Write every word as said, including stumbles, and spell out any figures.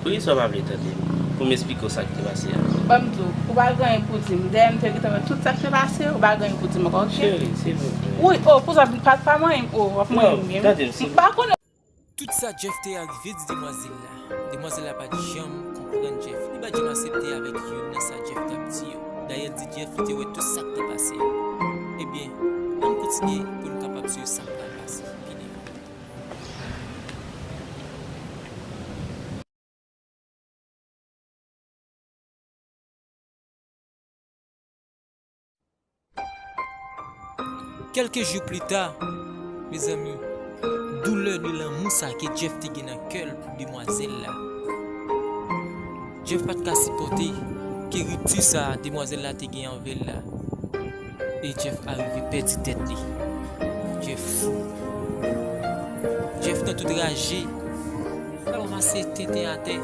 Poukisa w pa vle tande m pou m esplike w sa k te pase a? Ban m di w, ou pa gen anyen pou di m. Dèyè m te gentan wè tout sa k te pase, ou pa gen anyen pou di m ankò, oke? Cheri, silvouplè. Wi, o, pou sa, pa, pa manyen m, o, w ap manyen m, men. Non, tande m, silvouplè. M pa konnen. Tout sa Jeff te arive di demwazèl la, demwazèl la pa t janm konprann Jeff. Li pa t janm aksepte avèk youn nan sa Jeff t ap di yo. Dayè, l di Jeff li te wè tout sa k te pase yo. Ebyen, ann kontinye pou n kapab swiv sa k pral pase pi devan. Kèlke jou pli ta, mezanmi, doulè de lanmou sa ke Jeff te gen nan kè l pou demwazèl la. Jeff pa t ka sipòte ke ripti sa demwazèl la te gen anvè l la. E Jeff arive pèdi tèt li. Jeff fou. Jeff nan tout raje. L ap ranmase tenten atè,